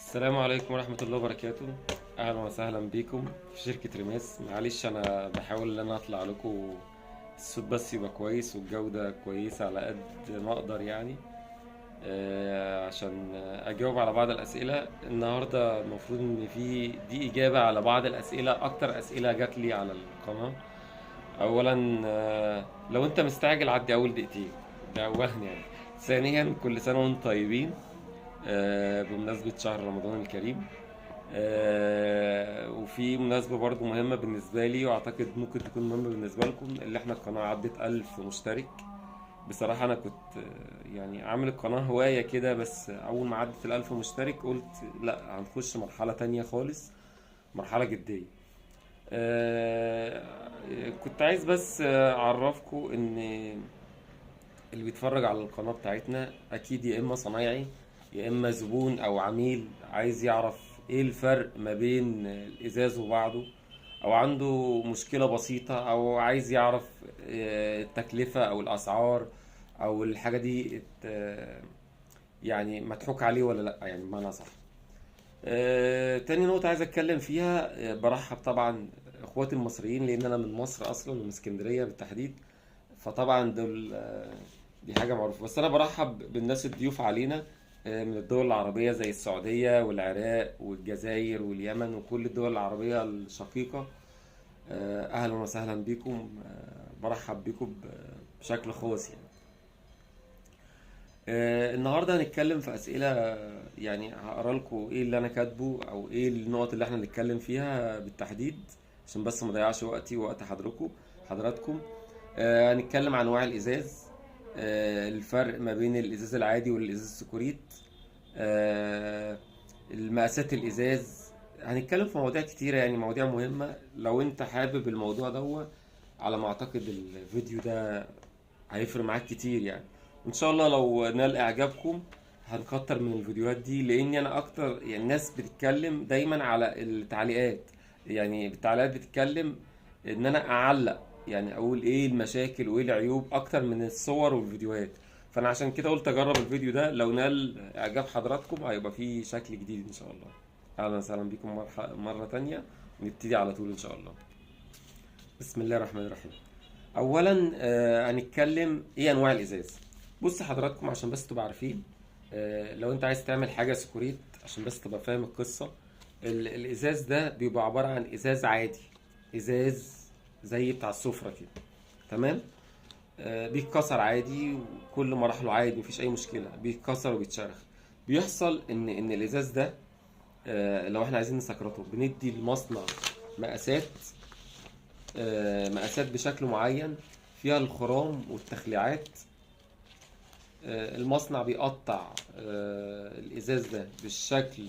السلام عليكم ورحمة الله وبركاته. أهلا وسهلا بيكم في شركة ريماس. معلش أنا بحاول إن أنا أطلع لكم الصوت بس يبقى كويس والجودة كويسة على قد ما أقدر يعني، عشان أجاوب على بعض الأسئلة النهاردة. المفروض إن في دي إجابة على بعض الأسئلة، أكتر أسئلة جات لي على القناة. أولا لو أنت مستعجل عدي أول دقيقتين، ده أولا يعني. ثانيا كل سنة وأنتم طيبين، بمناسبة شهر رمضان الكريم. وفي مناسبة برضو مهمة بالنسبة لي، وأعتقد ممكن تكون مهمة بالنسبة لكم، اللي احنا القناة عدت 1000 مشترك. بصراحة أنا كنت يعني عامل القناة هواية كده، بس أول ما عدت 1000 مشترك قلت لا، هنخش مرحلة تانية خالص، مرحلة جدية. كنت عايز بس أعرفكم إن اللي بيتفرج على القناة بتاعتنا أكيد يا إما صنايعي يا إما زبون أو عميل عايز يعرف إيه الفرق ما بين الإزاز وبعضه، أو عنده مشكلة بسيطة، أو عايز يعرف التكلفة أو الأسعار أو الحاجة دي مضحوك عليه ولا لأ، يعني بمعنى صح. تاني نقطة عايز أتكلم فيها، برحب طبعا إخواتي المصريين، لأن أنا من مصر أصلا ومن اسكندرية بالتحديد، فطبعا دي حاجة معروفة. بس أنا برحب بالناس الضيوف علينا، من الدول العربية زي السعودية والعراق والجزائر واليمن وكل الدول العربية الشقيقة. أهلا وسهلا بكم، برحب بكم بشكل خاص يعني. النهاردة هنتكلم في أسئلة، هقرأ لكم إيه اللي أنا كاتبه أو إيه النقط اللي إحنا هنتكلم فيها بالتحديد، عشان بس ما أضيعش وقتي ووقت حضراتكم. هنتكلم عن أنواع الإزاز، الفرق ما بين الإزاز العادي والإزاز السكوريت، المقاسات الإزاز. هنتكلم في مواضيع كتيرة، مواضيع مهمة. لو أنت حابب الموضوع ده، على ما أعتقد الفيديو ده هيفرق معاك كتير يعني. إن شاء الله لو نال إعجابكم هنكتر من الفيديوهات دي، لأني أنا أكتر الناس بتتكلم دايما على التعليقات، بالتعليقات بتتكلم إن أنا أعلق، أقول إيه المشاكل وإيه العيوب أكتر من الصور والفيديوهات. فأنا عشان كده قلت أجرب الفيديو ده، لو نال إعجاب حضراتكم هيبقى فيه شكل جديد إن شاء الله. أهلا وسهلا بكم مرة تانية، ونبتدي على طول إن شاء الله. بسم الله الرحمن الرحيم. أولا، هنتكلم إيه أنواع الإزاز. بص حضراتكم عشان بس تبقوا عارفين، لو أنت عايز تعمل حاجة سكوريت عشان بس تبقى فاهم القصة، الإزاز ده بيبقى عبارة عن إزاز عادي، إزاز زي بتاع السفرة كده، تمام؟ بيتكسر عادي وكل مراحله عادي، مفيش أي مشكلة، بيتكسر وبيتشرخ. بيحصل إن الإزاز ده، لو إحنا عايزين نسكرته بندي المصنع مقاسات بشكل معين فيها الخرام والتخليعات. المصنع بيقطع الإزاز ده بالشكل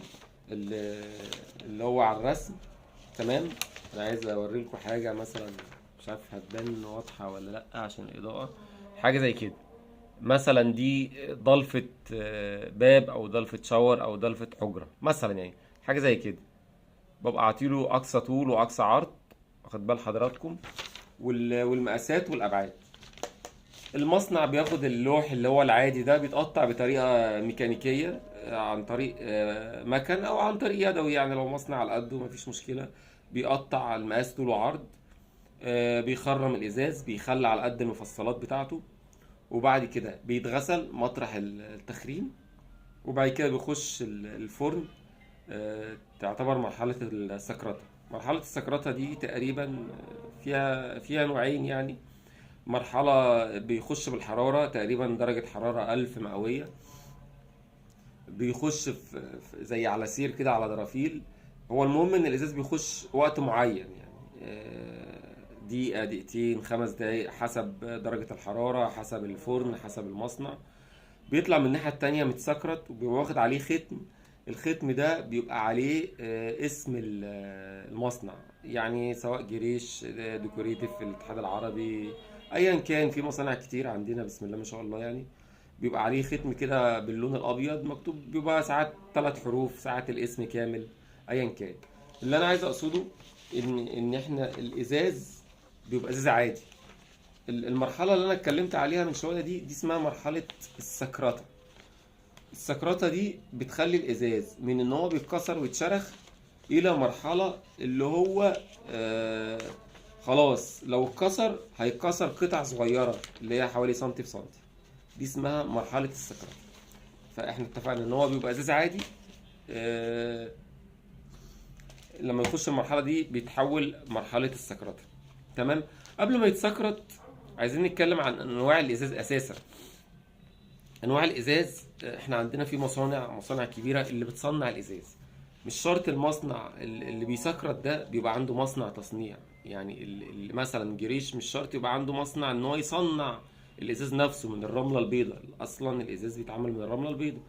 اللي هو على الرسم، تمام؟ أنا عايز أوري لكم حاجة مثلا، مش عارف هتبان واضحة ولا لأ عشان الإضاءة، حاجة زي كده مثلا. دي ضلفة، باب أو ضلفة شاور أو ضلفة حجرة مثلا، حاجة زي كده. ببقى عاطيله أقصى طول وأقصى عرض، واخد بال حضراتكم، والمقاسات والأبعاد. المصنع بياخد اللوح اللي هو العادي ده، بيتقطع بطريقة ميكانيكية، عن طريق مكن أو عن طريق يدوي، لو مصنع على قده مفيش مشكلة، بيقطع المقاس طول وعرض، بيخرم الإزاز، بيخلي على قد المفصلات بتاعته، وبعد كده بيتغسل مطرح التخريم، وبعد كده بيخش الفرن. تعتبر مرحلة السكرتة. مرحلة السكرتة دي تقريبا فيها نوعين، مرحلة بيخش بالحرارة تقريبا درجة حرارة 1000 مئوية، بيخش في زي على سير كده على درافيل. هو المهم ان الازاز بيخش وقت معين، دقيقة دقيقتين 5 دقايق حسب درجة الحرارة، حسب الفرن، حسب المصنع. بيطلع من الناحية التانية متسكرت، وبيبقى واخد عليه ختم. الختم ده بيبقى عليه، اسم المصنع، سواء جريش، ديكوريتيف، في الاتحاد العربي، ايا كان، في مصانع كتير عندنا بسم الله ما شاء الله. بيبقى عليه ختم كده باللون الابيض مكتوب، بيبقى ساعات 3 حروف، ساعات الاسم كامل، ايا كان. اللي انا عايز اقصده ان احنا الازاز بيبقى ازاز عادي. المرحله اللي انا اتكلمت عليها من شويه دي اسمها مرحله السكرته. السكرته دي بتخلي الازاز من ان هو بيتكسر ويتشرخ الى مرحلة اللي هو خلاص لو اتكسر هيتكسر قطع صغيرة اللي هي حوالي سنتي في سنتي. دي اسمها مرحلة السكرته. فاحنا اتفقنا ان هو بيبقى ازاز عادي، لما يخش المرحلة دي بيتحول مرحلة السكرته. تمام. قبل ما يتسكرت عايزين نتكلم عن انواع الازاز اساسا. انواع الازاز، احنا عندنا في مصانع كبيرة اللي بتصنع الازاز. مش شرط المصنع اللي بيسكرت ده بيبقى عنده مصنع تصنيع، يعني مثلا جريش مش شرط يبقى عنده مصنع ان هو يصنع الازاز نفسه من الرملة البيضاء. اصلا الازاز بيتعمل من الرملة البيضاء،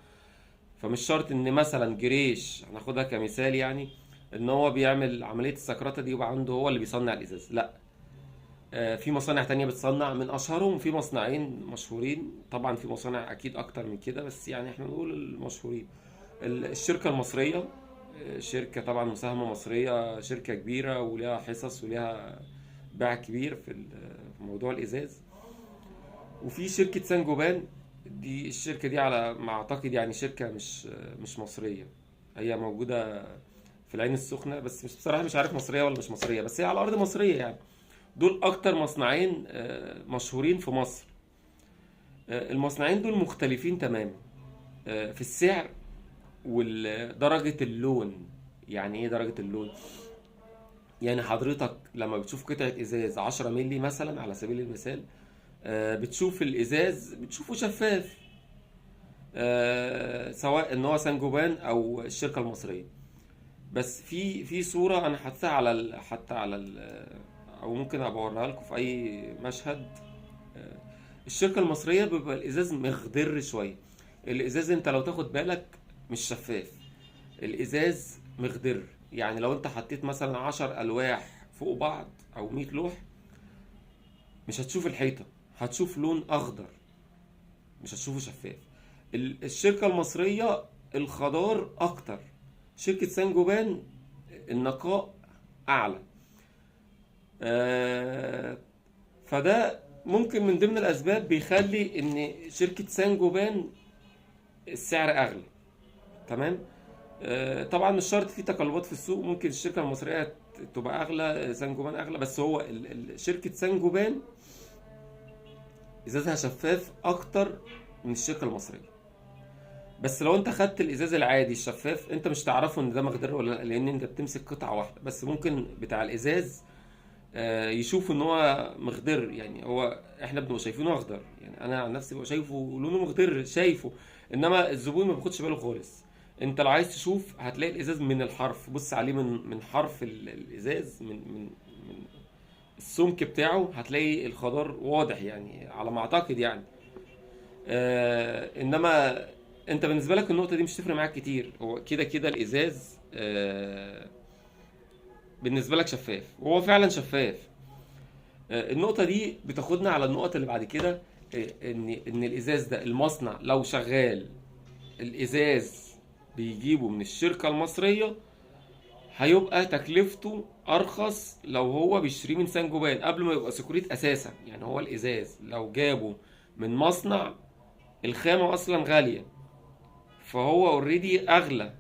فمش شرط ان مثلا جريش هناخدها كمثال يعني ان هو بيعمل عملية السكرته دي يبقى عنده هو اللي بيصنع الازاز، لا. في مصانع تانية بتصنع، من اشهرهم في مصنعين مشهورين، طبعا في مصانع اكيد اكتر من كده بس يعني احنا نقول المشهورين. الشركة المصرية، شركة طبعا مساهمة مصرية، شركة كبيرة وليها حصص وليها باع كبير في موضوع الازاز. وفي شركة سانجوبان، دي الشركة دي على ما اعتقد يعني شركة مش مصرية، هي موجودة في العين السخنة، بس مش بصراحة مش عارف مصرية ولا مش مصرية، بس هي على أرض مصرية يعني. دول أكتر مصنعين مشهورين في مصر. المصنعين دول مختلفين تماما في السعر ودرجة اللون. يعني ايه درجة اللون؟ يعني حضرتك لما بتشوف قطعة ازاز 10 مللي مثلا على سبيل المثال، بتشوف الازاز بتشوفه شفاف، سواء ان هو سانجوبان او الشركة المصرية. بس في صورة انا حاططها على ال، حتى على ال، او ممكن ابقى اوريها لكم في اي مشهد. الشركة المصرية بيبقى الازاز مخضر شوية. الازاز انت لو تاخد بالك مش شفاف، الازاز مخضر. يعني لو انت حطيت مثلا 10 الواح فوق بعض او 100 لوح مش هتشوف الحيطة، هتشوف لون اخضر، مش هتشوفه شفاف. الشركة المصرية الخضار اكتر، شركة سانجوبان النقاء اعلى. فده ممكن من ضمن الاسباب بيخلي ان شركة سانجوبان السعر اغلى. تمام. طبعا مش شرط، في تقلبات في السوق، ممكن الشركة المصرية تبقى اغلى، سانجوبان اغلى، بس هو شركة سانجوبان ازازها شفاف اكتر من الشركة المصرية. بس لو انت خدت الازاز العادي الشفاف انت مش تعرفه ان ده مخضر ولا لا، لان انت بتمسك قطعة واحدة بس. ممكن بتاع الازاز يشوف ان هو مخضر، يعني هو احنا بنبقى شايفينه اخضر، يعني انا عن نفسي ببقى شايفه لونه مخضر شايفه، انما الزبون ما بياخدش باله خالص. انت لو عايز تشوف هتلاقي الازاز من الحرف، بص عليه من حرف الازاز، من السمك بتاعه هتلاقي الخضار واضح يعني على ما اعتقد يعني. انما انت بالنسبة لك النقطة دي مش تفرق معاك كتير، هو كده كده الازاز بالنسبة لك شفاف، وهو فعلا شفاف. النقطة دي بتاخدنا على النقط اللي بعد كده، ان الازاز ده المصنع لو شغال الازاز بيجيبه من الشركة المصرية هيبقى تكلفته ارخص لو هو بيشتريه من سانجوبان قبل ما يبقى سكريت اساسا. يعني هو الازاز لو جابه من مصنع الخامة اصلا غالية، فهو already اغلى.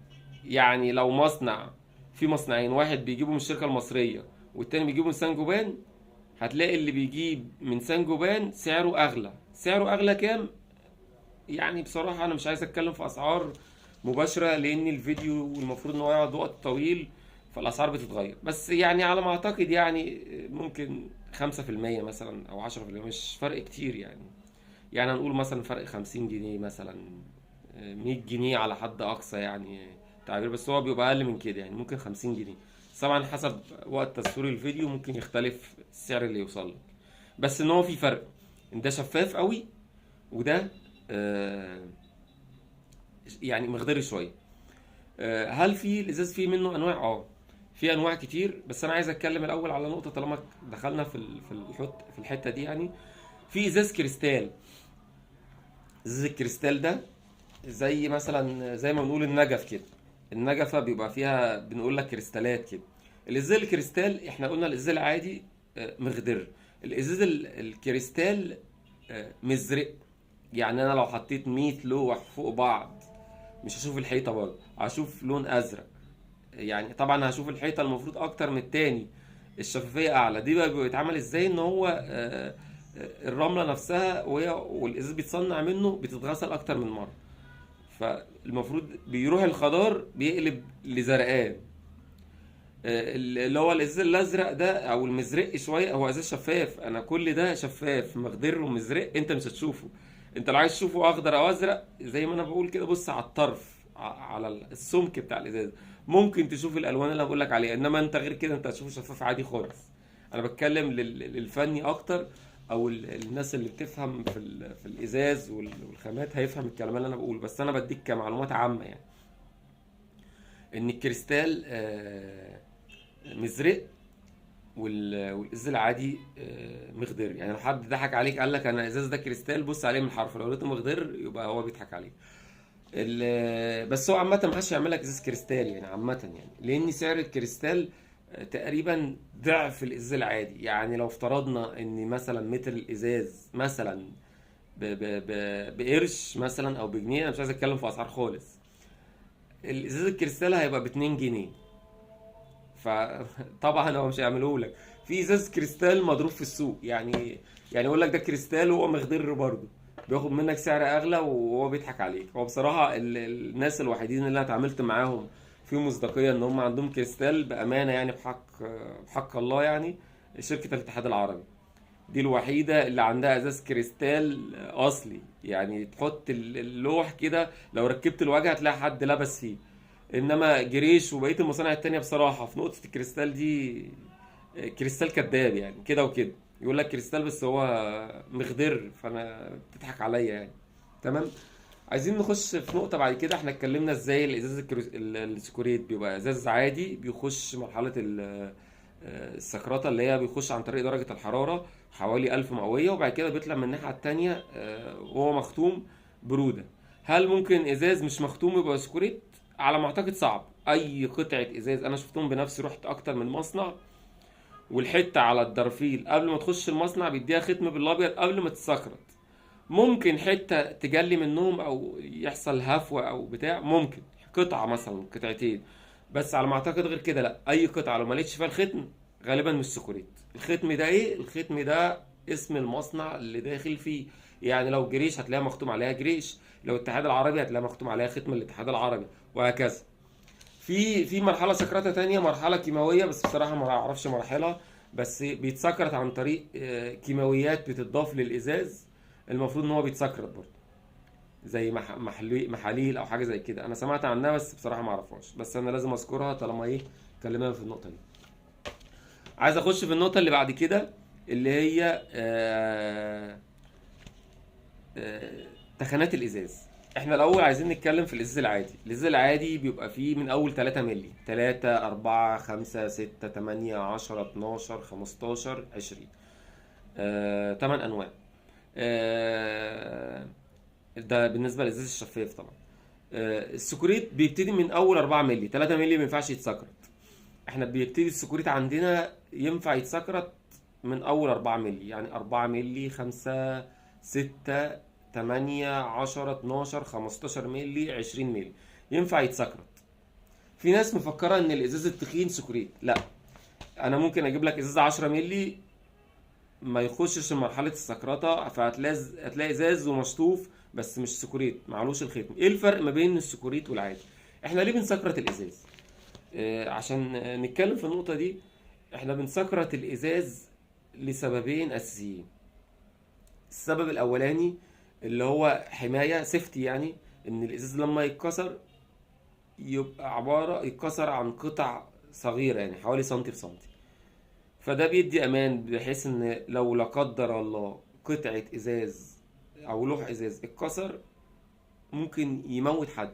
يعني لو مصنع في مصنعين، واحد بيجيبه من الشركة المصرية والتاني بيجيبه من سانجوبان، هتلاقي اللي بيجيب من سانجوبان سعره اغلى. سعره اغلى كام؟ يعني بصراحة انا مش عايز اتكلم في اسعار مباشرة لان الفيديو المفروض ان هو يقعد وقت طويل، فالاسعار بتتغير، بس يعني على ما اعتقد يعني ممكن خمسة في المية مثلا او عشرة في المية، مش فرق كتير يعني. يعني هنقول مثلا فرق 50 جنيه مثلا، 100 جنيه على حد اقصى يعني تعبير، بس هو بيبقى اقل من كده، يعني ممكن 50 جنيه. طبعا حسب وقت تصوير الفيديو ممكن يختلف السعر اللي يوصل لك، بس ان هو في فرق، ان ده شفاف قوي وده يعني مخضر شوية. هل في الازاز فيه منه انواع؟ في انواع كتير، بس انا عايز اتكلم الاول على نقطة طالما دخلنا في الحتة دي. يعني في ازاز كريستال. ازاز الكريستال ده زي مثلا زي ما بنقول النجف كده، النجفه بيبقى فيها بنقول لك كريستالات كده. الازاز الكريستال احنا قلنا الازاز العادي مخضر، الازاز الكريستال مزرق. يعني انا لو حطيت 100 لوح فوق بعض مش هشوف الحيطة برضه، هشوف لون ازرق. يعني طبعا هشوف الحيطة المفروض اكتر من التاني، الشفافية اعلى. دي بقى بيتعمل ازاي؟ ان هو الرملة نفسها وهي والازاز بيتصنع منه بتتغسل اكتر من مرة، فالمفروض بيروح الخضار بيقلب لزرقان. اللي هو الازاز الازرق ده او المزرق شوية، هو ازاز شفاف، انا كل ده شفاف مخضر ومزرق، انت مش هتشوفه. انت لو عايز تشوفه اخضر او ازرق زي ما انا بقول كده، بص على الطرف، على السمك بتاع الازاز، ممكن تشوف الالوان اللي انا بقول لك عليها. انما انت غير كده انت هتشوفه شفاف عادي خالص. انا بتكلم للفني اكتر، او الناس اللي بتفهم في الازاز والخامات هيفهم الكلام اللي انا بقوله، بس انا بديك كمعلومات عامة يعني. ان الكريستال مزرق والازاز العادي مخضر. يعني لو حد ضحك عليك قال لك انا ازاز ده كريستال، بص عليه من الحرف، لو لقيته مخضر يبقى هو بيضحك عليك. بس هو عامة ما حدش هيعمل لك ازاز كريستال يعني عامة، يعني لان سعر الكريستال تقريبا ضعف الازاز العادي. يعني لو افترضنا ان مثلا متر الازاز مثلا بقرش مثلا او بجنيه، انا مش عايز اتكلم في اسعار خالص، الازاز الكريستال هيبقى ب2 جنيه. فطبعا هو مش هيعملوه لك في ازاز كريستال مضروب في السوق، يعني يقول لك ده كريستال وهو مخضر برضه، بياخد منك سعر اغلى وهو بيضحك عليك. هو بصراحة الناس الوحيدين اللي انا اتعاملت معاهم في مصداقية ان هم عندهم كريستال بامانه، يعني بحق الله، يعني شركة الاتحاد العربي دي الوحيدة اللي عندها ازاز كريستال اصلي. يعني تحط اللوح كده، لو ركبت الواجهة هتلاقي حد لبس فيه. انما جريش وبقية المصانع التانية بصراحة في نقطة الكريستال دي كريستال كذاب، يعني كده وكده يقول لك كريستال بس هو مخضر، فانا بتضحك عليا يعني. تمام. عايزين نخش في نقطة بعد كده. احنا اتكلمنا ازاي الازاز السكوريت بيبقى ازاز عادي بيخش مرحلة السكرته، اللي هي بيخش عن طريق درجه الحرارة حوالي 1000 مئوية، وبعد كده بيطلع من الناحية التانية، وهو مختوم برودة. هل ممكن ازاز مش مختوم يبقى سكوريت؟ على ما اعتقد صعب. اي قطعه ازاز انا شفتهم بنفسي، رحت اكتر من مصنع، والحتة على الدرفيل قبل ما تخش المصنع بيديها ختم بالابيض قبل ما تتسكرت. ممكن حتة تجلي منهم او يحصل هفوة او بتاع، ممكن قطعه مثلا قطعتين، بس على ما اعتقد غير كده لا. اي قطعه لو ما لقيتش فيها الختم غالبا مش سكوريت. الختم ده ايه؟ الختم ده اسم المصنع اللي داخل فيه. يعني لو جريش هتلاقيها مختوم عليها جريش، لو الاتحاد العربي هتلاقيها مختوم عليها ختم الاتحاد العربي، وهكذا. في مرحلة سكرته تانية، مرحلة كيماوية، بس بصراحة ما اعرفش مراحلها، بس بيتسكرت عن طريق كيماويات بتضاف للازاز، المفروض ان هو بيتسكرت برضه زي محاليل او حاجة زي كده، انا سمعت عنها بس بصراحة ما اعرفهاش، بس انا لازم اذكرها طالما اتكلمنا في النقطة دي. عايز اخش في النقطة اللي بعد كده اللي هي تخانات الازاز. احنا الاول عايزين نتكلم في الازاز العادي. الازاز العادي بيبقى فيه من اول 3 مللي، 3، 4، 5، 6، 8، 10، 12، 15، 20، 8 انواع. ده بالنسبة للازاز الشفاف طبعا. السكوريت بيبتدي من اول 4 مللي، 3 مللي ما ينفعش يتسكرت. احنا بيبتدي السكوريت عندنا ينفع يتسكرت من اول 4 مللي، يعني 4 مللي، 5، 6، 8، 10، 12، 15 مللي، 20 مللي ينفع يتسكرت. في ناس مفكرة ان الازاز التخين سكوريت، لا، انا ممكن اجيب لك ازاز 10 مللي ما يخشش مرحلة السكرته، فهتلاقي هتلاقي ازاز ومشطوف بس مش سكوريت، معلوش الختم. ايه الفرق ما بين السكوريت والعادي؟ احنا ليه بنسكرت الازاز؟ عشان نتكلم في النقطة دي، احنا بنسكرت الازاز لسببين اساسيين. السبب الاولاني اللي هو حماية، سيفتي، يعني ان الازاز لما يتكسر يبقى عبارة يتكسر عن قطع صغيرة، يعني حوالي سنتي في سنتي، فده بيدي امان، بحيث ان لو لا قدر الله قطعه ازاز او لوح ازاز اتكسر ممكن يموت حد،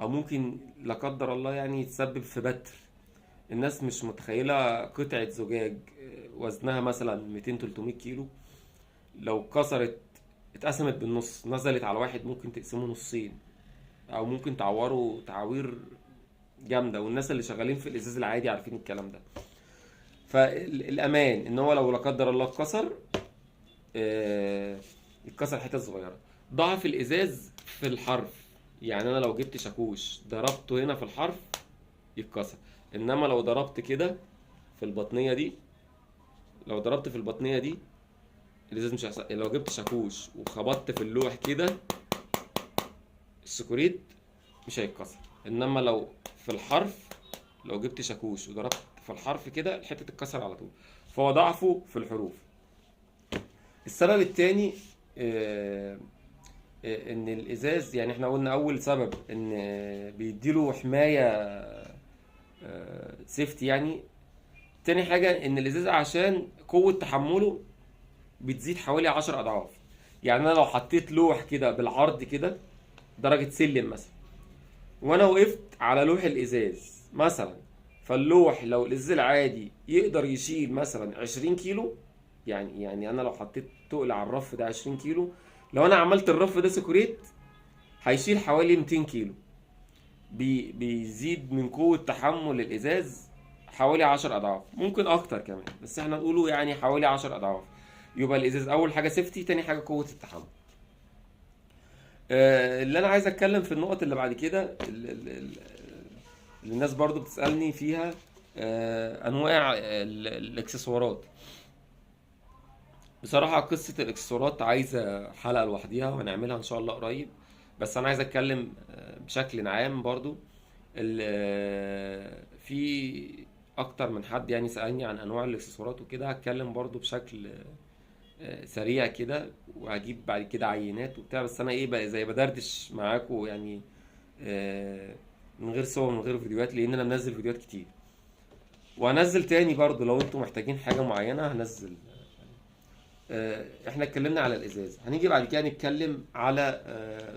او ممكن لا قدر الله يتسبب في بتر. الناس مش متخيله قطعه زجاج وزنها مثلا 200-300 كيلو لو كسرت اتقسمت بالنص، نزلت على واحد ممكن تقسمه نصين، او ممكن تعوره تعوير جامدة. والناس اللي شغالين في الازاز العادي عارفين الكلام ده. فالامان ان هو لو لا قدر الله اتكسر، اتكسر حتت صغيرة. ضعف الازاز في الحرف، يعني انا لو جبت شاكوش ضربته هنا في الحرف يتكسر، انما لو ضربت كده في البطنيه دي، لو ضربت في البطنيه دي الازاز مش هيحصل. لو جبت شاكوش وخبطت في اللوح كده السكريت مش هيتكسر، انما لو في الحرف، لو جبت شاكوش وضربت في الحرف كده الحتة تتكسر على طول. فهو ضعفه في الحروف. السبب الثاني ان الازاز، يعني احنا قلنا اول سبب ان بيديله حماية safety يعني. تاني حاجة ان الازاز عشان قوة تحمله بتزيد حوالي 10 اضعاف. يعني انا لو حطيت لوح كده بالعرض كده درجه سلم مثلا، وانا وقفت على لوح الازاز مثلا، فاللوح لو الازاز العادي يقدر يشيل مثلا 20 كيلو، يعني انا لو حطيت تقل على الرف ده 20 كيلو، لو انا عملت الرف ده سكريت هيشيل حوالي 200 كيلو. بيزيد من قوة تحمل الازاز حوالي 10 اضعاف، ممكن اكتر كمان، بس احنا نقوله يعني حوالي 10 اضعاف. يبقى الازاز اول حاجة safety، تاني حاجة قوة التحمل. اللي انا عايز اتكلم في النقط اللي بعد كده اللي الناس برضو بتسألني فيها، انواع الاكسسوارات. بصراحة قصة الاكسسوارات عايزة حلقة لوحديها وهنعملها ان شاء الله قريب، بس انا عايز اتكلم بشكل عام برضو. في اكتر من حد يعني سألني عن انواع الاكسسوارات وكده، هتكلم برضو بشكل سريع كده، وهجيب بعد كده عينات وبتاع، بس انا ايه بقى زي بدردش معاكم يعني، من غير صور من غير فيديوهات، لان انا منزل فيديوهات كتير، وهنزل تاني برضو لو انتم محتاجين حاجة معينة هنزل. احنا اتكلمنا على الازاز، هنيجي بعد كده نتكلم على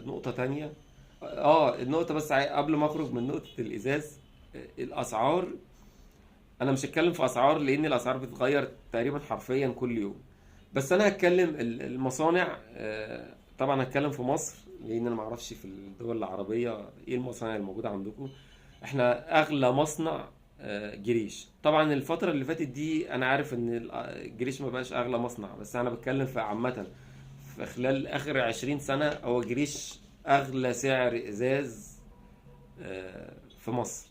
نقطة تانية. النقطة بس قبل ما اخرج من نقطة الازاز، الاسعار. انا مش هتكلم في اسعار لان الاسعار بتتغير تقريبا حرفيا كل يوم، بس انا هتكلم المصانع. طبعا هتكلم في مصر لان انا ما اعرفش في الدول العربية ايه المصانع الموجودة عندكم. احنا اغلى مصنع جريش. طبعا الفترة اللي فاتت دي انا عارف ان جريش ما بقاش اغلى مصنع، بس انا بتكلم في عامة في خلال اخر 20 سنة هو جريش اغلى سعر ازاز في مصر.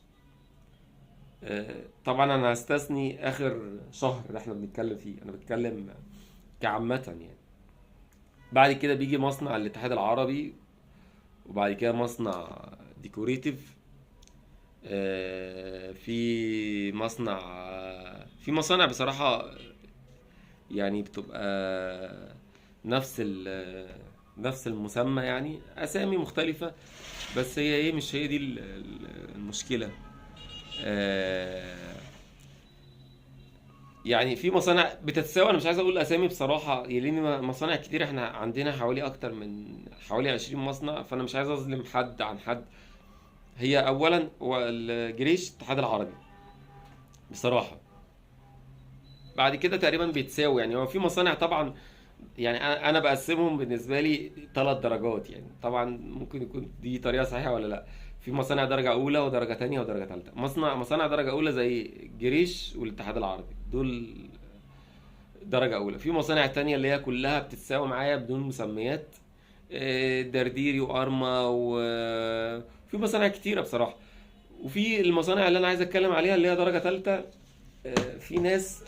طبعا انا هستثني اخر شهر اللي احنا بنتكلم فيه، انا بتكلم كعامة يعني. بعد كده بيجي مصنع الاتحاد العربي، وبعد كده مصنع ديكوريتيف، في مصنع، في مصانع بصراحة يعني بتبقى نفس المسمى، يعني أسامي مختلفة، بس هي إيه، مش هي دي المشكلة. يعني في مصانع بتتساوى، أنا مش عايز أقول أسامي بصراحة لأن مصانع كتير، إحنا عندنا حوالي أكتر من حوالي 20 مصنع، فأنا مش عايز أظلم حد عن حد. هي أولاً هو الجريش الاتحاد العربي بصراحة، بعد كده تقريباً بيتساوي. يعني هو في مصانع طبعاً، يعني أنا بقسمهم بالنسبة لي 3 درجات، يعني طبعاً ممكن يكون دي طريقة صحيحة ولا لأ. في مصانع درجة أولى ودرجة تانية ودرجة تالتة. مصانع درجة أولى زي الجريش والاتحاد العربي، دول درجة أولى. في مصانع تانية اللي هي كلها بتتساوي معايا بدون مسميات، درديري وأرما، وفي مصانع كتيرة بصراحة. وفي المصانع اللي أنا عايز أتكلم عليها اللي هي درجة تالتة، في ناس،